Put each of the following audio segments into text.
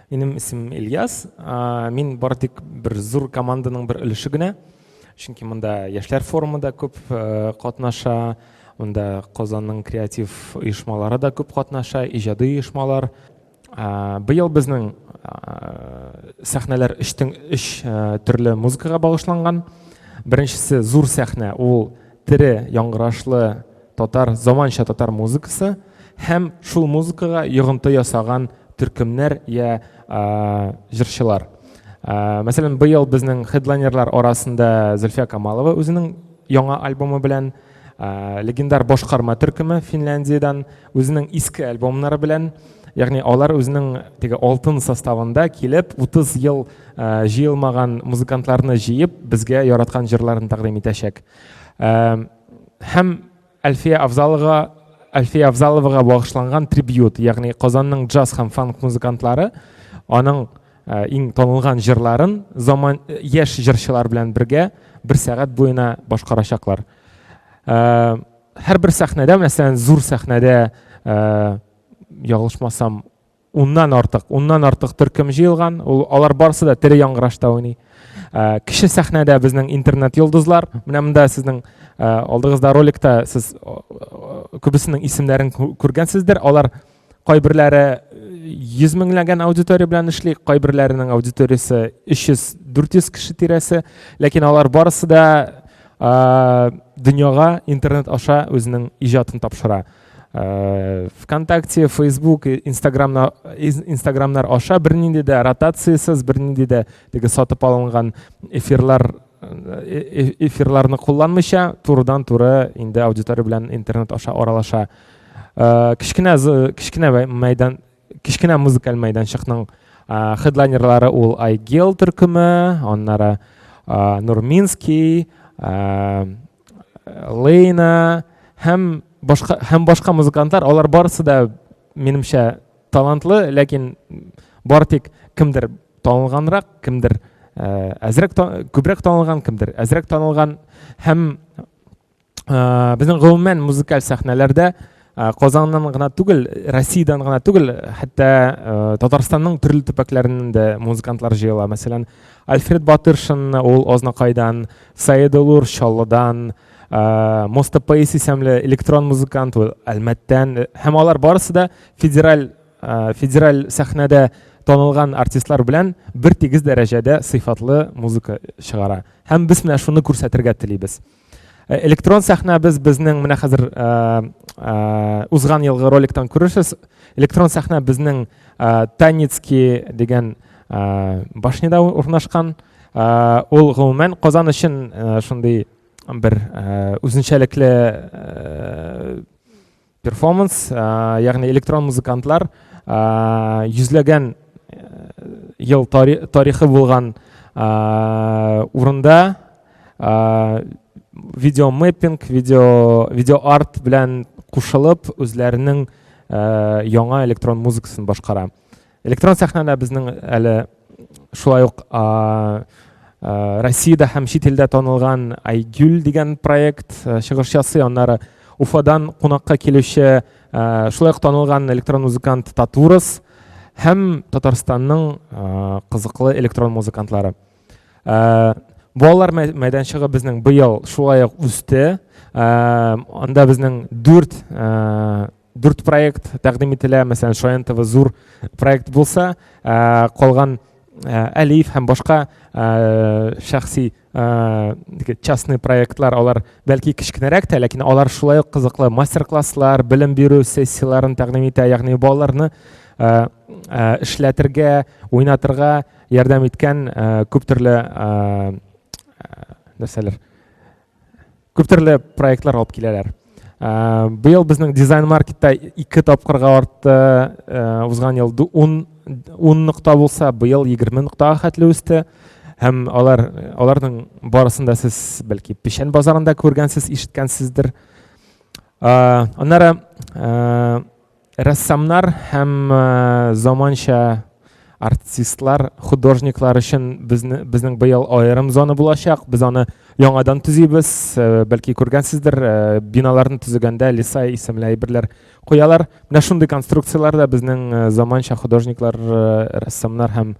Минем исемем Ильяс. Мин бары тик бер зур команданың бер өлеше генә. Чөнки монда яшьләр форумы да күп катнаша, монда Казанның креатив оешмалары да күп катнаша, иҗади оешмалар. Быел безнең сәхнәләр өчтең өч төрле музыкага багышланган. Беренчесе зур сәхнә, ул тере яңгырашлы татар, заманча татар музыкасы һәм шул музыкага йогынты ясаган төркемнәр я җырчылар. Мәсәлән, быел безнең хедлайнерлар арасында Зөлфия Камалова үзенең яңа альбомы белән, легендар башкарма төркеме Финляндиядән үзенең иске альбомнары белән, ягъни алар үзенең теге алтын составында килеп, 30 ел җыелмаган музыкантларны җыеп, безгә яраткан җырларын тәкъдим итәчәк. Һәм Әлфия Авзалова Әлфия Авзаловага багышланган трибьют, ягъни Казанның джаз һәм фанк музыкантлары аның иң танылган җырларын заман яшь җырчылар белән бергә бер сәгать буена башкарачаклар. Һәрбер сәхнәдә, мәсәлән, зур сәхнәдә, ялгышмасам, уннан артык, уннан артык төркем җыелган. Ул алар барысы да тере яңгырашта уйный. Кече сәхнәдә безнең интернет йолдызлар. Менә монда сезнең алдыгызда роликта сез күбесенең исемнәрен күргәнсездер. Алар кайберләре 100 меңләгән аудитория белән эшли, кайберләренең аудиториясе 300-400 кеше тирәсе. Ләкин алар барысы да дөньяга интернет аша үзенең иҗатын тапшыра. ВКонтакте, Facebook, Инстаграмнар, Инстаграмнар аша бернинди дә ротациясез, бернинди дә теге сатып алынган эфирлар эфирларны кулланмыйча, турыдан-туры инде аудитория белән интернет аша аралаша. Кечкенә кечкенә мәйдан, кечкенә музыкаль мәйданчыкның хедлайнерлары ул Айгел төркеме, аннары Нурминский, Лейна һәм башка һәм башка музыкантлар, алар барысы да минемчә талантлы, ләкин бары тик кемдер танылганрак, кемдер әзрәк күбрәк танылган, кемдер әзрәк танылган һәм безнең гомумән музыкаль сәхнәләрдә Казаннан гына түгел, Россиядән гына түгел, хәтта Татарстанның төрле төбәкләреннән дә музыкантлар җыела. Мәсәлән, Альфред Батыршин ул Азнакайдан, Саидулур Чаллыдан, Моста Пейс исемле электрон музыкант ул Әлмәттән һәм алар барысы да федераль федераль сәхнәдә танылган артистлар белән бер тигез дәрәҗәдә сыйфатлы музыка чыгара. Һәм без менә шуны күрсәтергә телибез. Электрон сәхнәбез безнең менә хәзер узган елгы роликтан күрерсез. Электрон сәхнә безнең Таницкий дигән башняда урнашкан. Ул гомумән Казан өчен шундый бер үзенчәлекле перформанс, ягъни электрон музыкантлар йөзләгән ел тарихы булган урында видеомэппинг, видео видеоарт белән кушылып үзләренең яңа электрон музыкасын башкара. Электрон сәхнәдә безнең әле шулай ук Россиядә һәм чит илдә танылган Айгүл дигән проект чыгыш ясый. Аннары Уфадан кунакка килүче шулай ук танылган электрон музыкант Татурос һәм Татарстанның кызыклы электрон музыкантлары. Балалар мәйданчыгы безнең быел шулай ук үсте. Анда безнең дүрт дүрт проект тәкъдим ителә. Мәсәлән, Шаян ТВ зур проект булса, калган Әлиф һәм башка шәхси частный проектлар, алар бәлки кечкенәрәк тә, ләкин алар шулай ук кызыклы мастер-класслар, белем бирү сессияләрен тәкъдим итә, ягъни балаларны эшләтергә, уйнатырга ярдәм иткән күп төрле нәрсәләр. Күп төрле проектлар алып киләләр. Быел безнең дизайн маркетта ике тапкырга артты. Узган ел 10 10 нокта булса, быел 20 ноктага хәтле үсте. Һәм алар аларның барысын да сез бәлки Печән базарында күргәнсез, ишеткәнсездер. Аннары рәссамнар һәм заманча артистлар, художниклар өчен безне, безнең быел аерым зона булачак. Без аны яңадан төзибез. Бәлки күргәнсездер, биналарны төзегәндә леса исемле әйберләр куялар. Менә шундый конструкцияләр дә безнең заманча художниклар, рәссамнар һәм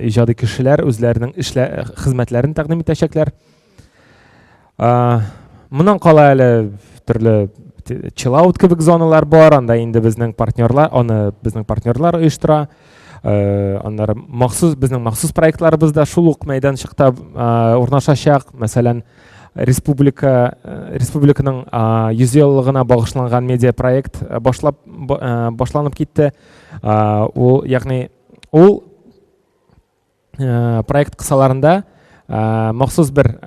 иҗади кешеләр үзләренең эшлә хезмәтләрен тәкъдим итәчәкләр. Моннан кала әле төрле чиллаут кебек зоналар бар, анда инде безнең партнерлар, аны безнең партнерлар оештыра. Аннары махсус безнең махсус проектларыбыз да шул ук мәйданчыкта урнашачак. Мәсәлән, республика республиканың 100 еллыгына багышланган медиа проект башлап башланып китте. Ул, ягъни ул проект кысаларында махсус бер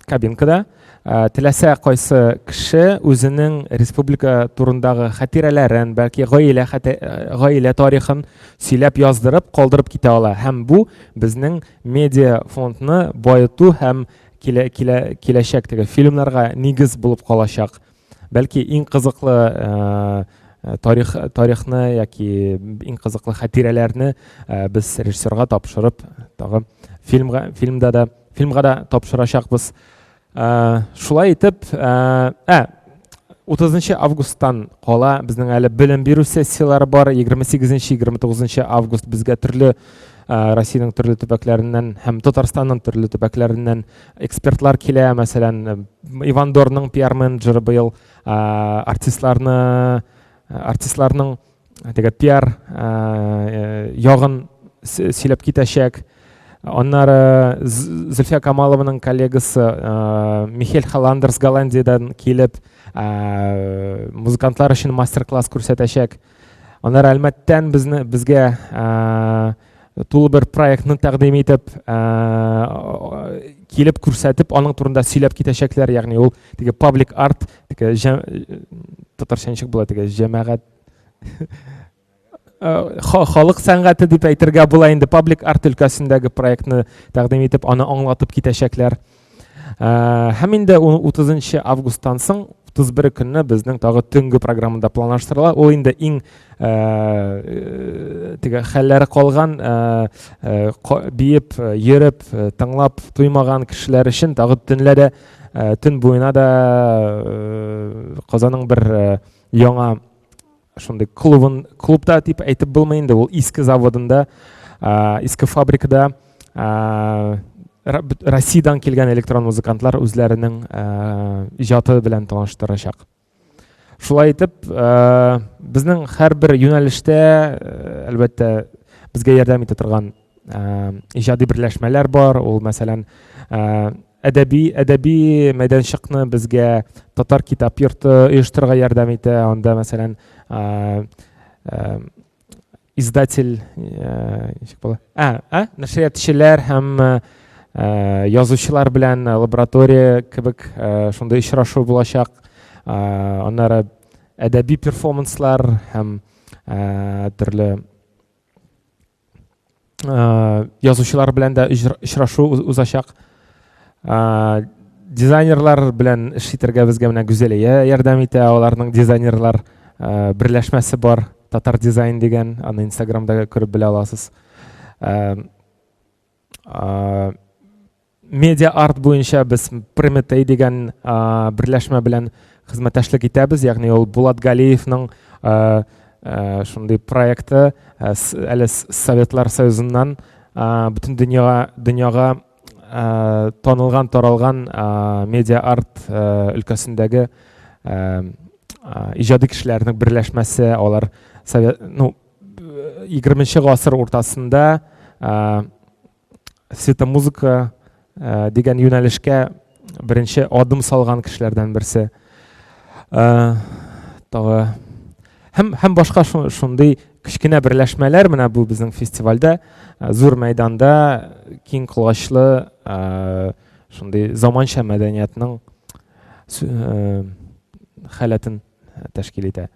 кабинкада теләсә кайсы кеше үзенең республика турындагы хатирәләрен, бәлки гаилә гаилә тарихын сөйләп яздырып, калдырып китә ала. Һәм бу безнең медиа фондны баету һәм килә, килә, киләчәк теге фильмнарга нигез булып калачак. Бәлки иң кызыклы тарих тарихны яки иң кызыклы хатирәләрне без режиссерга тапшырып, тагы фильмга фильмда да фильмга да тапшырачакбыз. Шулай итеп, 30 августтан кала безнең әле белем бирү сессияләре бар. 28-29 август безгә төрле Россиянең төрле төбәкләреннән һәм Татарстанның төрле төбәкләреннән экспертлар килә. Мәсәлән, Иван Дорның пиар-менеджеры быел артистларны артистларның теге пиар ягын сөйләп китәчәк. Аннары Зөлфия Камалованың коллегасы Михель Холландерс Голландиядән килеп, музыкантлар өчен мастер-класс күрсәтәчәк. Аннары Әлмәттән безне безгә тулы бер проектны тәкъдим итеп, килеп күрсәтеп, аның турында сөйләп китәчәкләр. Ягъни ул теге паблик арт, теге татарча ничек була, теге җәмәгать халык сәнгате дип әйтергә була инде, паблик арт өлкәсендәге проектны тәкъдим итеп, аны аңлатып китәчәкләр. Һәм инде 30 августтан соң 31 көнне безнең тагы төнге программада планлаштырыла. Ул инде иң теге хәлләре калган, биеп, йөреп, тыңлап туймаган кешеләр өчен тагы төнлә дә, төн буена да Казанның бер яңа шундый клубын, клубта дип әйтеп булмый инде, ул иске заводында, иске фабрикада Россиядән килгән электрон музыкантлар үзләренең иҗаты белән таныштырачак. Шулай итеп, безнең һәрбер юнәлештә, әлбәттә, безгә ярдәм итә торган иҗади берләшмәләр бар. Ул, мәсәлән, әдәби әдәби мәйданчыкны безгә Татар китап йорты оештырырга ярдәм итә. Анда, мәсәлән, издатель ничек була? Ә, нәшриятчылар һәм язучылар белән лаборатория кебек шундый очрашу булачак. Аннары әдәби перформанслар һәм төрле язучылар белән дә очрашу узачак. Дизайнерлар белән эш итәргә безгә менә Гүзәлия ярдәм итә. Аларның дизайнерлар берләшмәсе бар, Татар дизайн дигән, аны Инстаграмда күреп белә аласыз. Медиа арт буенча без Прометей дигән берләшмә белән хезмәттәшлек итәбез, ягъни ул Булат Галиевның шундый проекты, әле Советлар Союзыннан бөтен дөньяга дөньяга танылган, таралган медиа арт өлкәсендәге иҗади кешеләрнең берләшмәсе. Алар совет, ну, 20 гасыр уртасында светомузыка дигән юнәлешкә беренче адым салган кешеләрдән берсе. Тагы һәм һәм башка шундый кечкенә берләшмәләр менә бу безнең фестивальдә зур мәйданда киң колачлы шундый заманча мәдәниятның халәтен тәшкил итә.